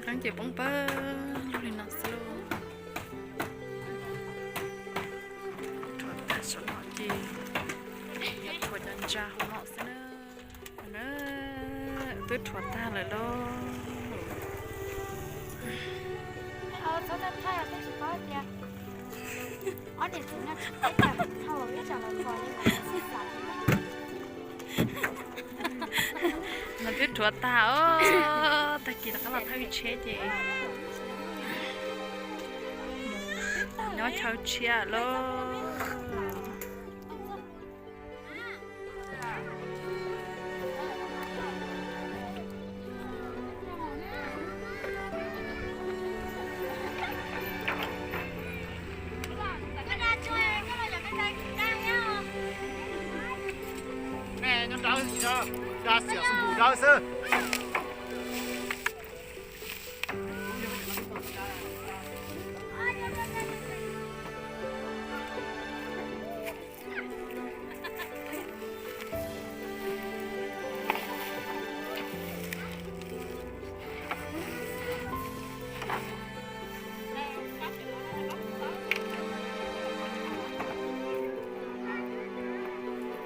Nyob ces poob pawg lug li no xwb lauj. Rhuav tag saum no ces yuav rhuav cov ntsa hauv no xwb na. Twb rhuav tag lawm lauj. Nws twb rhuav tag os, tag kis rov qab los thawj tsheb ces nyob chaw tshiab lauj. Nyob dawb, da xiam xub npus dawb xwb.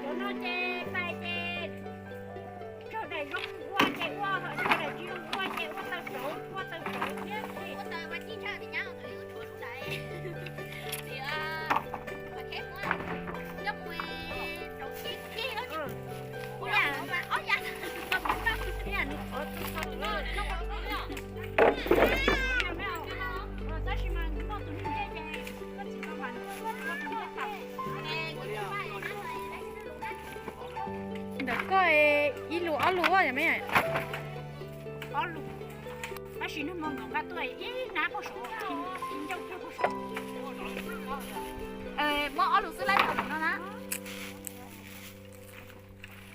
Cov no ces pais ces raug daim zoo ua ces ua, ho raug daim tsis zoo ua ces ua tau saud, ua tau saud thiab. Ntawm koj ib lus ob lus yom me? Ob lus. Tab sis nag hmo nkawd nqa tuaj ib hnab poj saud, ib ncauj poj saud. Muab ob lus xwb laib thaum no na.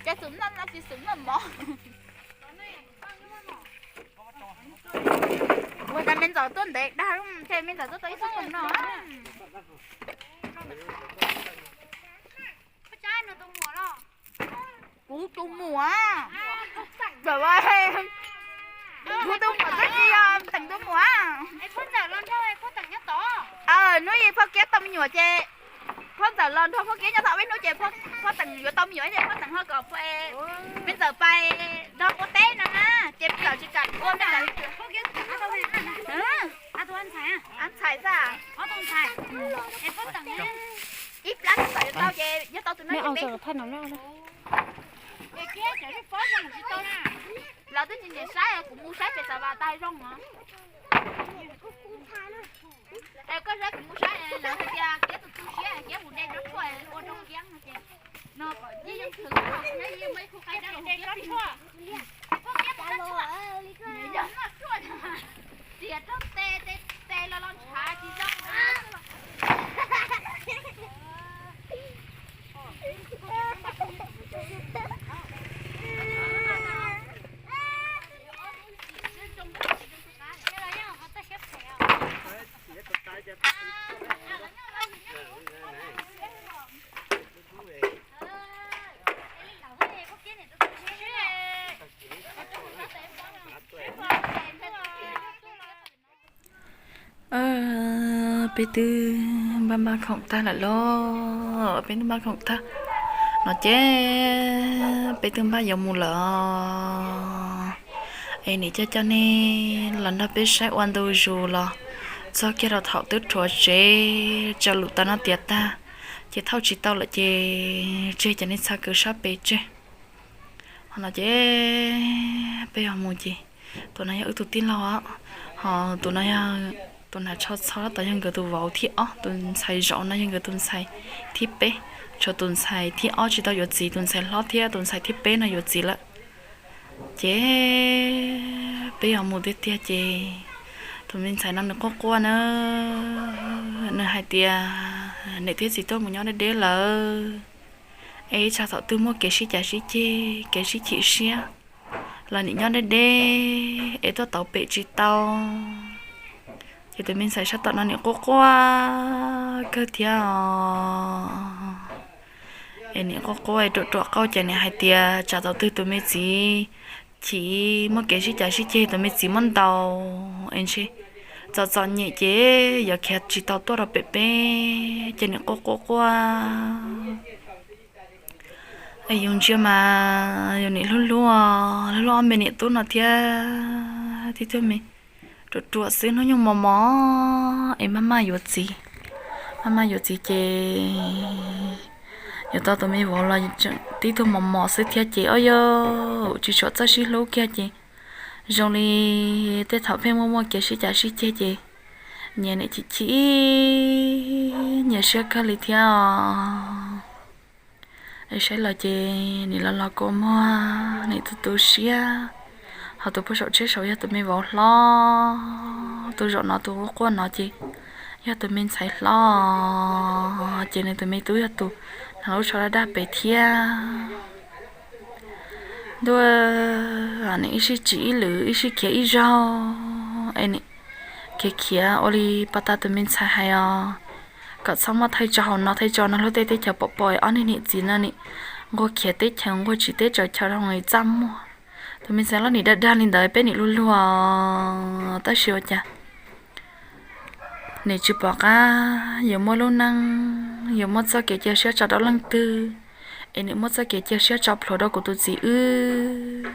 Cov xum noj no tsis xum noj mov. Ua cas me ntxawm tuaj ntev dag, me ntxawm tuaj tau ib tug no. Kuv tus muam, kuv tus muam txawm tsis yog Teem tus muam. Hnub yim Phoj Kiab tau me nyuam ces Phoj Ntxawm los nrog Phoj Kiab nyob tau peb hnub ces Phoj Teem yuav tau me nyuam ces Phoj Teem ho kom me Ntxawm pais nrog ua teb no na, ces me Ntxawm tsis kam ua me Ntxawm. Ntxhais xwb. Ib plab me Ntxawm yuav tau ces yog tau tus no ces peb. Los twb tsis nyiam saib, kuv mus saib pem xav vas tas zoo os. Es koj saib kuv mus saib lawv hais tias Kiab tus tu siab, Kiab mus de rab tshuaj ua rau Kiab no ces no kom yeej yeej khwv, yeej muaj ib khub qaib dawb de rab tshuaj. Yog noj tshuaj tias rau tes, tes los los ntshav tsis zoo. Peb twb npaj npaj khoom tag lawm lauj, peb twb npaj khoom tag no ces peb twb npaj yuav mus lawm. Es niam coj coj nej los nrog peb saib ua ntu zus los txog kiag rau thaum twb rhuav tsev tso lus tau no tiav tag, ces thauj tsis tau lawm ces tseg cov nej txha kwv sab pem tseg. Ho no ces peb yuav mus ces tus no yog wb tus tij laug, ho tus no yog tus hnav tsho txho tab tom yog nkawd tus vauv thib ob, tus ntxhais zaum no yog nkawd tus ntxhais thib peb. Tshuav tus ntxhais thib ob tsis tau yuav txiv, tus ntxhais hlob thiab tus ntxhais thib peb no yuav txiv lawm. Ces peb yuav mus tiag tiag ces tus me ntxhais no nws quaj quaj na, nws hais tias niam thiab txiv tuaj mus nyob deb deb lawm, es ib tsam thaum twg muaj kev sib cav sib ceg, kev sib chim siab los niam nyob deb deb es tuaj tau pem tsis tau. Ces tus me ntxhais sab tom no niam quaj quaj kawg thiab os. Es niam quaj quaj ruam ruam qauj ces niam hais tias tsam thaum twg tus me txiv chim, muaj kev sib cav sib ceg, tus me txiv muab ntaus es ntshe txom txom nyem ces yuav khiav tsis tau tuaj rau pem peb ces nim quaj quaj quaj. Es yus ntsia mas yus nim hlub hlub, hlub hlub ob me niam tub no thiab, tib tug me ruam ruam xwb, hnub nyoog mos mos es maj maj yuav txiv, maj maj yuav txiv ces yuav tau tus me vauv los tib tug mos mos xwb thiab ces ob yam tsis tshua txawj sib hlub kiag ces zoo li tej thaum pheej muaj muaj kev sib cav sib ceg ces nyias nim chim chim, nyias siab kawg li thiab os. Es saib los ces nim los los kua muag, nim tu tu siab, ho tus puag saum tsheb saud yog tus me vauv hlob, tus zaum no tus quaj quaj no ces yog tus me ntxhais hlob, ces nws tus me tub yog tus hnav lub tsho daj daj pem thiab. Ntuj, nim ib sij tsim ib lwm, ib sij khiav ib zaug, es nim khiav khiav ua li pas tas tus me ntxhais hais os, kom txhob muaj thawj tso hauv no thawj tso no, luag tej teb chaws pom pom ob niag niam txiv no nim nquag khiav teb chaws nquag tsim teb tsaws chaw rau txaj muag. Tus me ntxhais hlob nim dag dag li ntawd peb nim luag luag, tab sis ua cas nim tsis pom qab yuav muaj lub neej, yuav muaj txoj kev cia siab tso rau leej twg, es nim muaj txoj kev cia siab tso plhuav rau kuv tus txiv wb.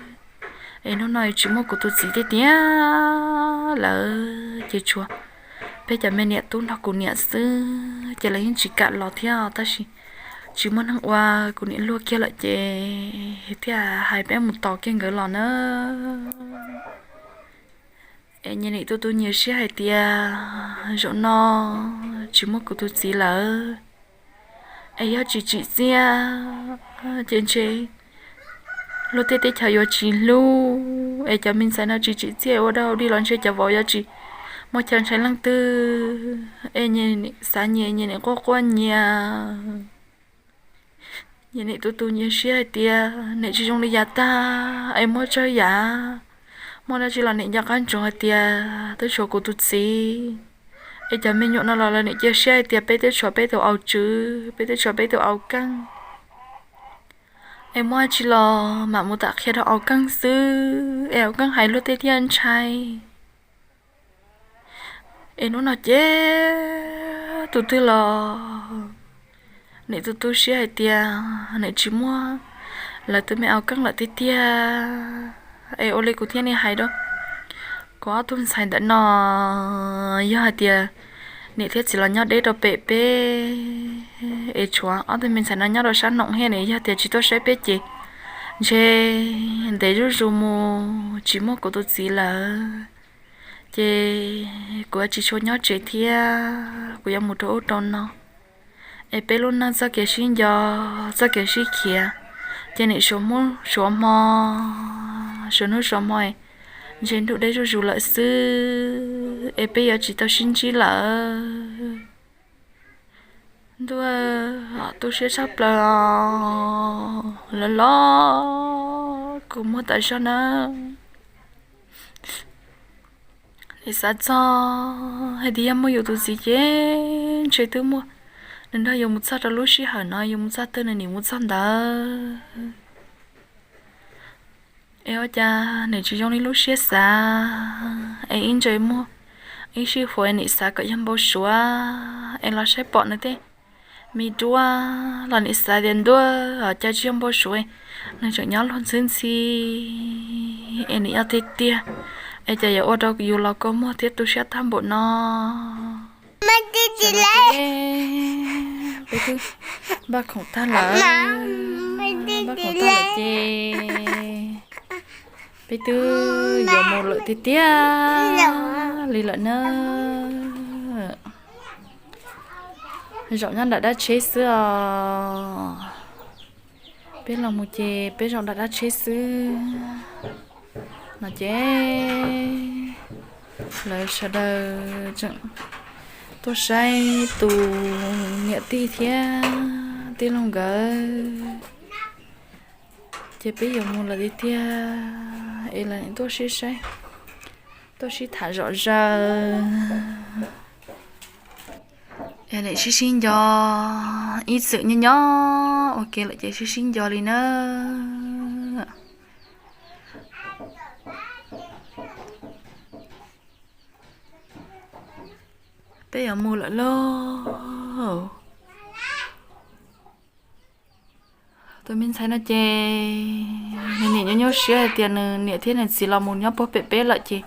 Es hnub no tsis muaj kuv tus txiv tiag tiag lawm ces tshuav peb cov me niam tub nrog kuv niam xwb ces lawv yeej tsis kam los thiab, tab sis tsis muaj neeg ua kuv niam luag kiag lawm ces thiaj hais peb mus tos kiag nkawd los na. Es nyias nim tu tu nyias siab hais tias zaum no tsis muaj kuv tus txiv lawm, es yog tsis tsim txiaj ces ntshe luag tej teb chaws yuav tsis hlub, es cov me ntxhais no tsis tsim txiaj ua dog dig los ntshe cov vauv yuav tsis muaj chaw ntshai leej twg. Es nyias xav nyias, nyias nim quaj quaj nyias, nyias nim tu tu nyias siab hais tias nim tsis zoo li yav tag, es muaj tsawg yav, muaj dab tsi los nim nco qab ntsoov hais tias twb tshuav kuv tus txiv. Es cov me nyuam no los lawv nim cia siab hais tias peb twb tshuav peb tus au tswv, peb twb tshuav peb tus au keej. Es muaj dab tsi los mam mus tham qhia rau au keej xwb, es au keej hais luag tej thiaj ntshai. Es hnub no ces tus twg los nim tu tu siab hais tias nim tsis muaj lawv tus me au keej lawm tiag tiag. Es ua li kuv thiaj li hais rau kuv ob tug ntxhais ntawm no, yog hais tias niam thiab txiv los nyob deb rau pem peb, es tshuav ob tug me ntxhais no nyob rau sab noom thiab, nim yog tias tsis tuaj saib peb ces ntshe ntev zuj zus mus tsis muaj kuv tus txiv lawm, ces kuv yuav tsis tshua nyob tsev thiab, kuv yuav mus rau ub rau no. Es peb lub neej txoj kev sib nco, txoj kev sib khiav, ces nim suav hnub suav hmo, suav hnub suav hmo, ntshe ntuj deb zuj zus lawm xwb, es peb yuav tsis tau sib ntsib lawm. Ntuj, tu siab tshaj plaws, los los kua muag tas zog na. Nim xav txog hais tias yog muaj yus tus txiv ces ntshe twb muaj, nws nrog yus mus txog rau lub sij hawm no, yus mus txog twg nws nim mus txog ntawd. Es ua cas nim tsis zoo li lub siab xav, es ib ntsis muaj ib sij huam nim xav kom yog npau suav, es los saib pom nws tej me duab los nim xav tias ntuj, cas tsis yog npau suav, nws tseem nyob luag ntxhwb ntxhi, es nim yog tiag tiag, es cas yuav ua rau yus los kua muag thiab tu siab tag npaum no. Peb twb npaj khoom tag lawm, npaj khoom tag lawm ces peb twb yuav mus lawm tiag tiag li lawm na. Zaum nyob nram dab tsheb xwb os. Peb los mus ces peb zaum nram dab tsheb xwb no ces lawv sawv daws tseem tuaj saib tus niam tij thiab tij laug nkawd. Ces peb yuav mus lawm tiag tiag es lawv tuaj sib saib, tuaj sib tham zom zaws. Es nim sib sib nco, ib txwm nyob nyob ua ke lawm ces sib sib nco li na. Peb yuav mus lawm lauj. Tus me ntxhais no ces nws niam nyuaj nyuaj siab hais tias nws niam thiab nws txiv los mus nyob puag pem peb lawm ces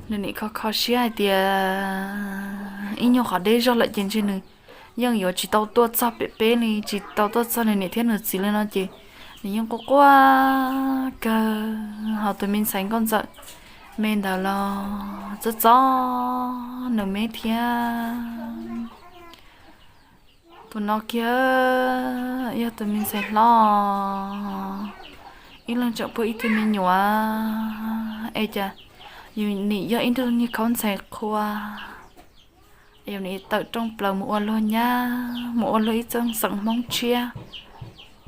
nws niam kho kho siab hais tias ib nyuag qhov deb zog lawm ces ntshe nws yeej yuav tsis tau tuaj txog pem peb li, tsis tau tuaj txog nws niam thiab nws txiv li no ces nws yeej quaj quaj kawg. Ho tus me ntxhais nkauj ntxawm me ntawd los txob txob nws me thiab. Tus no kiag yog tus me ntxhais hlob, ib leeg tseem puag ib tug me nyuam, es cas yus nim yog ib tug niag khaub ntxhais qhua, es yus nim tawm rooj plaws mus ua luag nyab, mus ua luag ib txoj xeem Hmoob tshiab,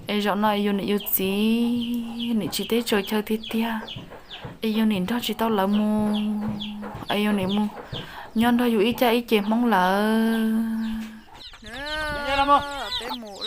es zaum no yus niam yus txiv nim tsis teb tsaws chaw tiag tiag, es yus nim nrog tsis tau lawv mus, es yus nim mus nyob nrog yus ib caj ib ce Hmoob lawm. Peb mus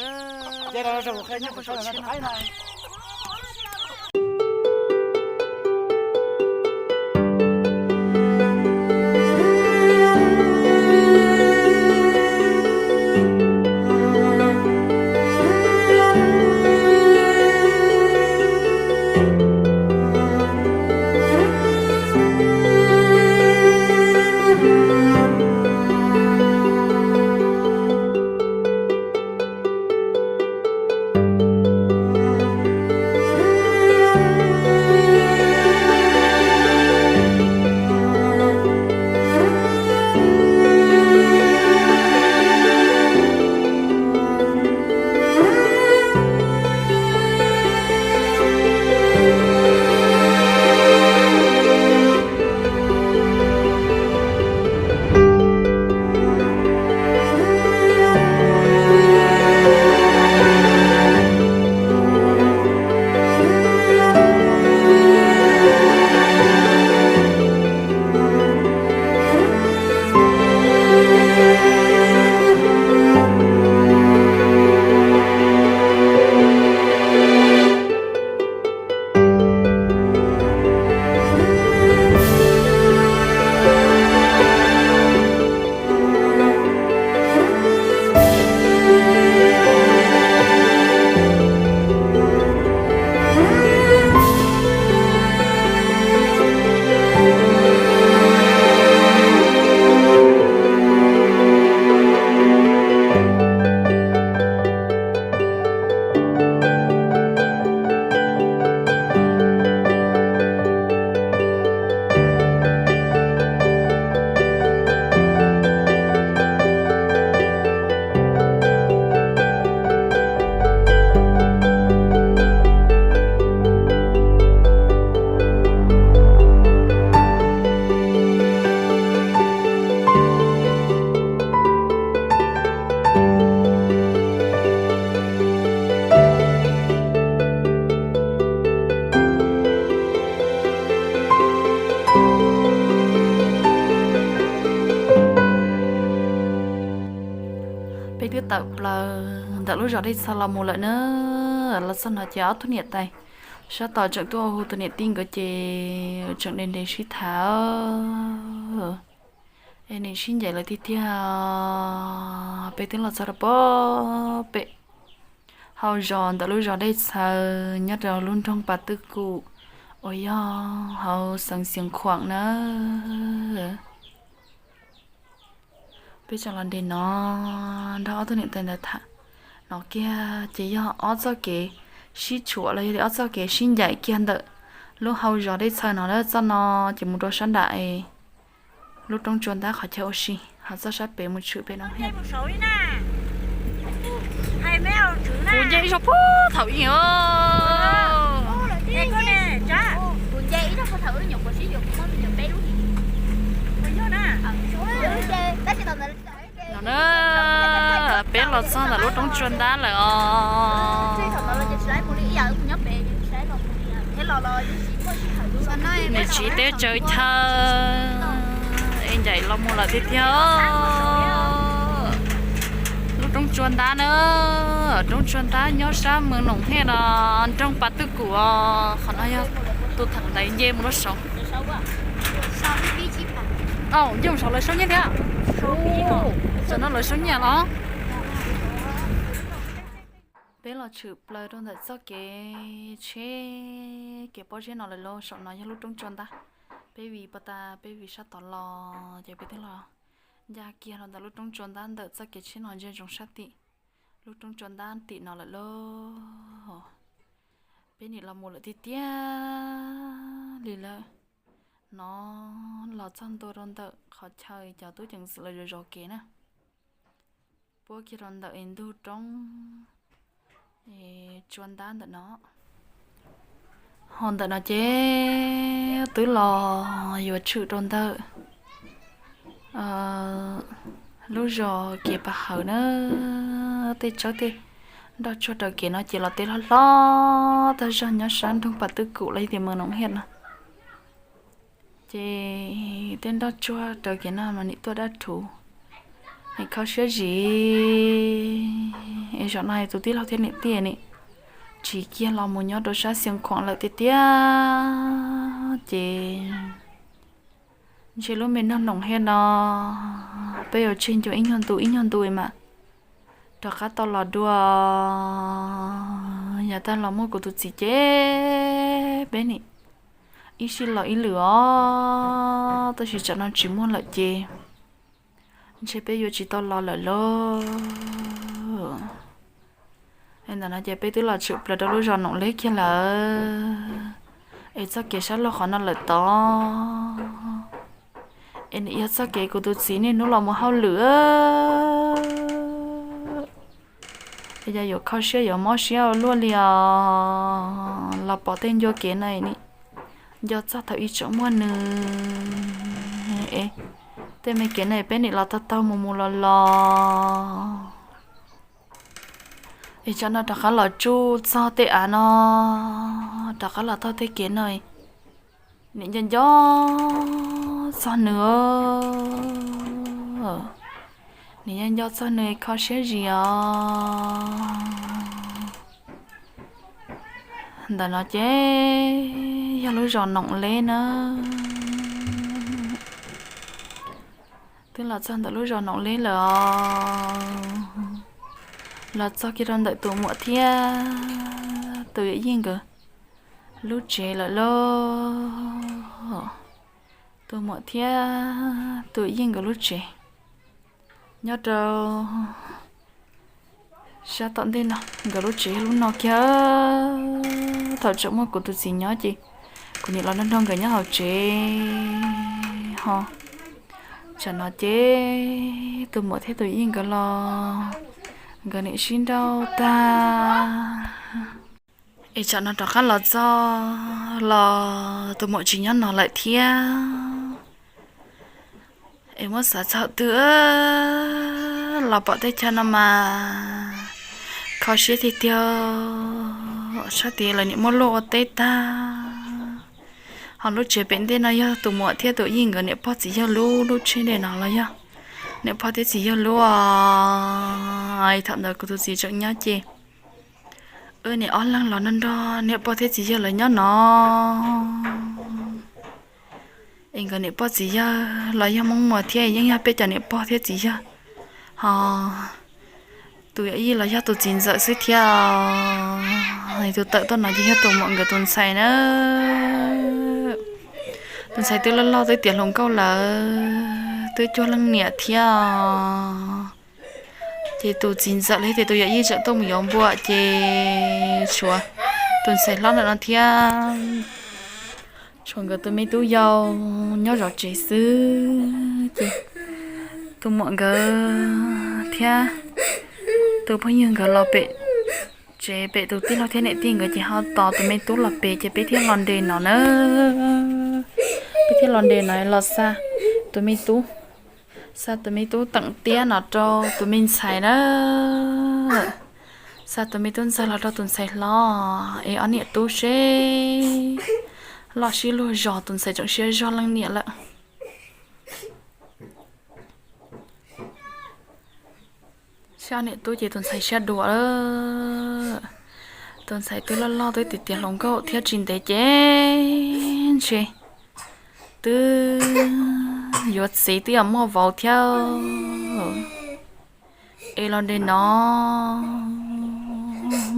Peb twb tawm plaws ntawm lub zos Dej Txha los mus lawm na. Los txog no ces ob tug niam tais sab tom tseem tuaj hu tus niam tij nkawd ces tseem nres nres sib tham. Es nim sib ncaim lawm tiag tiag. Peb twb los txog rau pem hauv zos ntawm lub zos Dej Txha nyob rau lub nroog Pas Twj Kum uas yog hauv xeev Xeev Khuam na. Peb tseem los nres no nrog ob tug niam tais ntawd tham no kiag ces yog ob txoj kev sib tshuam los yog tias ob txoj kev sib ncaim kiag ntawm lub hau zos Dej Txha no lawm. Txoj no ces mus rau sab nram lub roob Tsua Ntab qhov chaw ua si, ho txoj sab pem mus tshwm pem no. Kuv nce ib zaug puag thaum ub. No na, peb los txog ntawm lub roob Tsua Ntab lawm os. Nws tsis teb tsaws chaw, es ncaim los mus lawm tiag tiag. Lub roob Tsua Ntab na, roob Tsua Ntab nyob sab Mes Noom Hej no, nroog Pas Twj Kum os. Qhov no yog tus theem ntaiv nce mus rau saud. Au, nyob saum lawv saub nyiaj thiab. Tam no lawv saub nyiaj los. Peb los tshwm plaws rau ntawm txoj kev tsheb kev pob zeb no lawm lauj. Saum no yog lub roob tsua ntab. Peb vim pas tas peb vim sab tod los ces peb twb los ncaj kiag rau ntawm lub roob tsua ntab ntawm txoj kev tsheb no ntsia ntsoov sab tim lub roob tsua ntab tim no lawm lauj. Peb nim los mus lawm tiag tiag li lawm. No los txog ntua rau ntawm qhov chaw cov tub ceev xwm lawv zov zov kev na. Puab kiag rau ntawm es ntug roob tsua ntab ntawm no. Ho ntawm no ces twb los yuav tshwm rau ntawm lub zos kev pas hawm na. Tej tsawb tej nroj tsuag raws kev no ces los tej hlob hlob tag zog nyob sab nroog Pas Twj Kum los yog tias Moos Noom Hiaj no. Ces tej nroj tsuag raws kev no mas nim tuaj dab rhuv, nim kho siab zim. Es zaum no tus tij laug thiab niam tij nim tsiv kiag los mus nyob rau sab Xeev Khuam lawm tiag tiag. Ces ntshe lub me noog Noom Hiaj no peb yuav tseg ncua ib nyuag ntu ib nyuag ntu mas rov qab tau los dua. Yav tag los muaj kuv tus txiv ces peb nim ib sij los ib lwm os, tab sis tsam no tsis muaj lawm ces ntshe peb yuav tsis tau los lawm lauj. Ntawm no ces peb twb los tshwm plaws rau lub zos Noom Leb kiag lawm, es txoj kev sab laug qhov no lawm tod, es nim yog txoj kev kuv tus txiv niaj hnub los mus hauj lwm. Es yog yuav kho siab yuav mob siab ua luaj li os, los pom tej ncua kev no nco txog thaum ub tseem muaj nws es tej me kev no peb nim los taug taug mus mus los los. Es tsam no rov qab los tsuj txog tej av no, rov qab los taug tej kev no, nim nco nco txog nws, nim nco nco txog nws kho siab zim os. Ntawm no ces yog lub zos Noom Leb na. Twb los txog ntawm lub zos Noom Leb lawm os. Los txog kiag rau ntawm tus muam thiab tus yawm yij nkawd lub tsev lawm lauj. Tus muam thiab tus yawm yij nkawd lub tsev nyob rau sab tom ntej no, nkawd lub tsev yog lub no kiag. Thaum tseem muaj kuv tus txiv nyob ces kuv nim los nrog nrog nkawd nyob hauv tsev ho. Tsam no ces tus muam thiab tus yij nkawd los nkawd nim sib nrauj tag. Es tsam no rov qab los txog los tus muam tsis nyob no lawm thiab. Es muab xav txog twg los pom teb chaws no mas kho siab tiag tiag, sab tid lawv nim muab luaj ua teb tag. Ho lub tsev pem ntej no yog tus muam thiab tus yij nkawd niam pog txiv yawg lub, lub tsheb ntawm no los yog niam pog thiab txiv yawg lub. Thaum ntawd kuv tus txiv tseem nyob ces wb niam ob leeg los nrog nrog niam pog thiab txiv yawg lawv nyob no. Es nkawd niam pog txiv yawg los yog Hmoob Muas thiab yeej yog peb cov niam pog thiab txiv yawg. Ho tus yawm yij los yog tus txiv ntxawm xwb thiab. Tus tawm tuaj no ces yog tus muam nkawd tus ntxhais na. Tus ntxhais twb loj loj twb tiav hluas nkauj lawm, twb cuag leej niam thiab. Ces tus txiv ntxawm los yog tias tus yawm yij tseem tuaj mus yuav npua ces tshuav tus ntxhais hlob ntawm no thiab tshuav nkawd tus me tub yau nyob zov tsev xwb. Ces tus muam nkawd thiab tus phooj ywg nkawd los pem tsev pem tus tij laug thiab niam tij nkawd ces ho tos tus me tub los pem ces peb thiaj los nres no na. Peb thiaj los nres no los xa tus me tub, xa tus me tub teem tiab no rau tus me ntxhais na. Xa tus me tub ntxawg los rau tus ntxhais hlob es ob niam tub seb loj sib luag zog, tus ntxhais tseem siab zog leej niam lawm. Seb ob niam tub ces tus ntxhais siab dua lawm. Tus ntxhais twb loj loj twb tiav tiav hluas nkauj thiab tsis ntev ces ntshe twb Yuav txiv twb yog muaj vauv thiab. Es los de no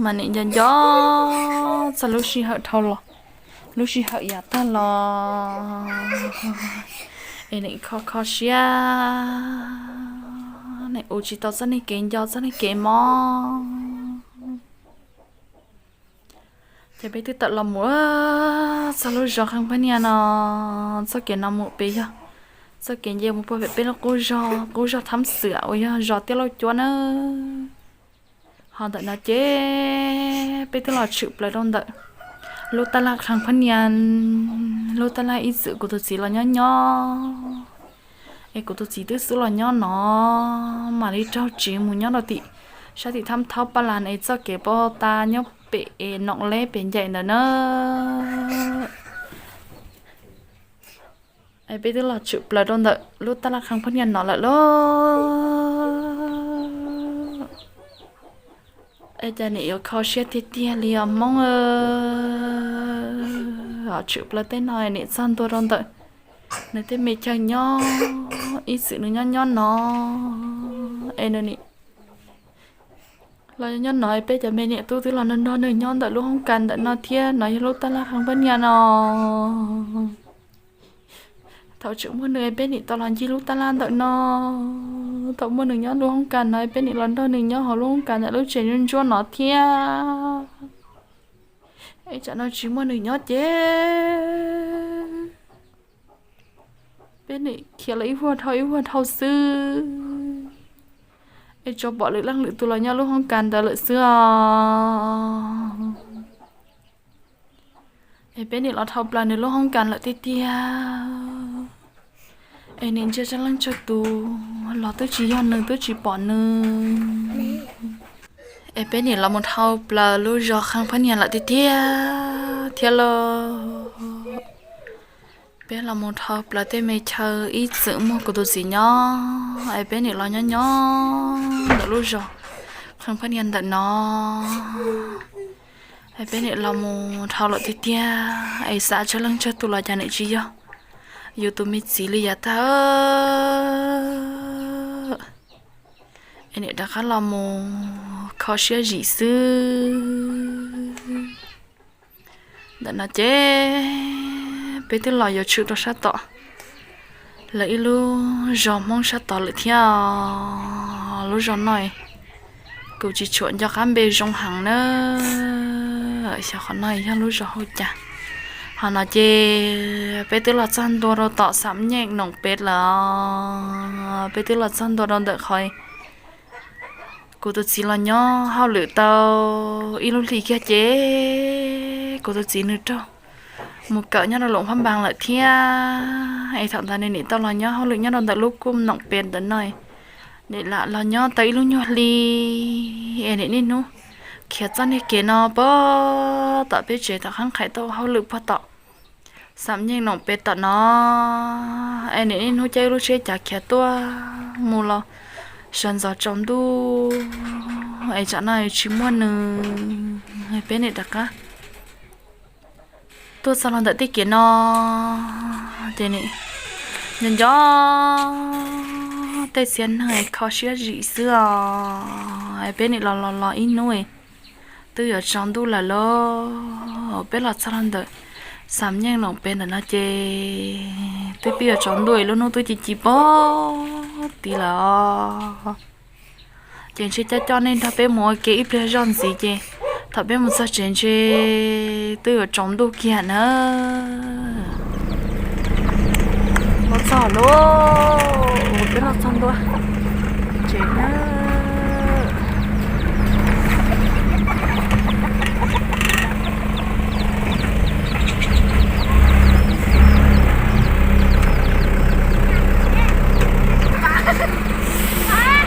mas nim nco nco txog lub sij hawm dhau los, lub sij hawm yav tag los, es nim kho kho siab, nim ua tsis tau txoj niag kev nco txoj niag kev mob. Ces peb twb tawm los mus txog lub zos Qhee Phab Nias no, txoj kev no mus pem yog txoj kev nce mus puag pem peb lub qub zos, qub zos Thab Xwm uas yog zos Tiaj Lauj Cuab na. Ho ntawm no ces peb twb los tshwm plaws rau ntawm lub tab laj Qhee Phab Nias, lub tab laj ib txwm kuv tus txiv los nyob nyob. Es kuv tus txiv twb xub los nyob no, mam li raug tsiv mus nyob rau tim sab tim Thab Thaub Paj Las es txoj kev pab tas nyob pem es Noom Leb pem ncaim ntawd na. Es peb twb los tshwm plaws rau ntawm lub tab laj Qhee Phab Nias no lawm lauj. Es cas nim yuav kho siab tiag tiag li os Hmoob. Tshwm plaws tej no nim txog ntua rau ntawm nws tej me chaw nyob, ib txwm nws nyob nyob no, es nws nim los nyob no es peb cov me niam tub twb los nrog nrog nws nyob ntawm lub hoob kas ntawm no thiab. No yog lub tab laj Qhee Phab Nias no. Thaum tseem muaj nws es peb nim tau los ncig lub tab laj ntawm no. Thaum muaj nws nyob lub hoob kas no es peb nim los nrog nws nyob hauv lub hoob kas ntawm lub tsev ntsuab ntsuab no thiab. Es tsam no tsis muaj nws nyob ces peb nim khiav los ib vuag dhau ib vuag dhau xwb, es tsuas pom lwm leej lwm tus los nyob lub hoob kas ntawd lawm xwb os. Es peb nim los dhau plaws nws lub hoob kas lawm tiag tiag. Es nim ntsia tsawg leej tsawg tus los twb tsis yog nws, twb tsis pom nws. Es peb nim los mus dhau plaws lub zos Qhee Phab Nias lawm tiag tiag thiab lauj. Peb los mus dhau plaws tej me chaw ib txwm muaj kuv tus txiv nyob, es peb nim los nyob nyob ntawm lub zos Qhee Phab Nias ntawm no. Es peb nim los mus dhau lawm tiag tiag, es xav tsawg leej tsawg tus los cas nim tsis yog yus tus me txiv li yav tag. Es nim rov qab los mus kho siab zim xwb. Ntawm no ces peb twb los yuav tshwm rau sab tom lawv ib lub zos Hmoob sab tod lawm thiab. Lub zos no kuv tsis tshua nco qab npe zoo heev na. Xyov qhov no yog lub zos hauv cas. Ho no ces peb twb los txog ntua rau tom Xam Nyeej Noom Pem lawm. Peb twb los txog ntua rau ntawm qhov kuv tus txiv los nyob hauj lwm tau ib lub hlis kiag ces kuv tus txiv nws raug mus kawm nyob rau Loos Phab Npas lawm thiab. Es thaum ntawd nws nim tau los nyob hauj lwm nyob rau ntawm lub kuj Noom Pem ntawm no, nim lam los nyob tau ib lub nyuag hli. Es nim niaj hnub khiav txoj niag kev no puag tom peb tsev tom qhab qhais tuaj ua hauj lwm puag tom Xam Nyeej Noom Pem tom no. Es nim niaj hnub caij ib lub tsheb cav khiav tuaj mus los sawv ntxov tsaus ntuj. Es tsam no tsis muaj nws, peb nim rov qab tuaj txog los ntawm tej kev no ces nim nco nco tej txiv neej kho siab zim xwb os. Peb nim los los los ib hnub twb yuav tsaus ntuj lawm lauj. Peb los txog los ntawm Xam Nyeej Noom Pem ntawm no ces twb pib yuav tsaus ntuj, lub hnub twb ci ci pog tid lawm. Ces ntshe coj coj nej nrog peb mus ua ke ib pliag zoj ntxiv ces thaum peb mus txog tsev ntshe twb yuav tsaus ntuj kiag na. Los txog lauj, peb los txog ntua tsev na.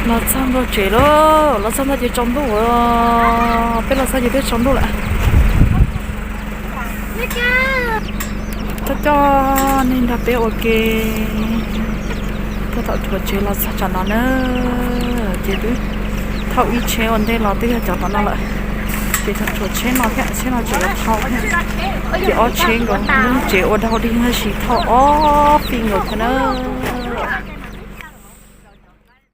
Los txog ntua tsev lauj, los txog ntua ces tsaus ntuj, peb los txog ces twb tsaus ntuj lawm. Coj coj nej nrog peb ua ke puag tom rhuav tsev los txog tsam no na. Ces twb thauj ib tsheb ua ntej los twb yog cov tom no lawm. Ces tseem tshuav tsheb no thiab, tsheb no tseem yuav thauj thiab. Ces ob tsheb nkaus, lub tsev ua dau dig tab sis thauj ob fij nkaus thiab na.